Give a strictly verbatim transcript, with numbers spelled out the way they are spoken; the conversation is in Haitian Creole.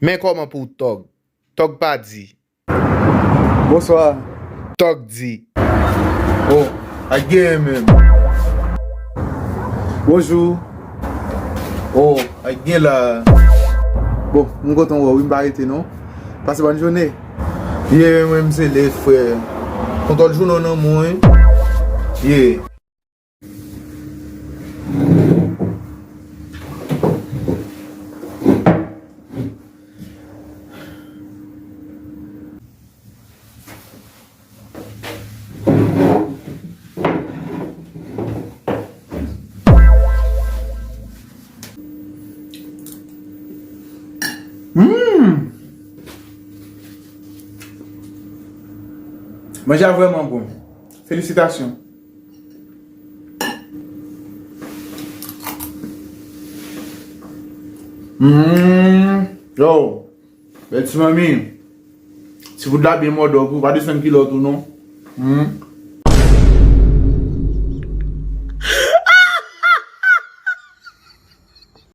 Men kòman pou w tòg? Tòg pa di. Bonswa. Tòg di. Oh, ak genyen menm. Bonjou. Oh, ak gen la. Bon, m kontan wè w wi, m pa rete non. Pase bòn jounen. Ye, mwen m se lè frè. Kontwòl jounen w nan men w wi. Ye. Hmm. Manje a vrèman bon. Felisitasyon. Hmm. Yo. Bèl ti manmi. Ti fout la byen mòde wi, pa desann kilò tou non. Hmm.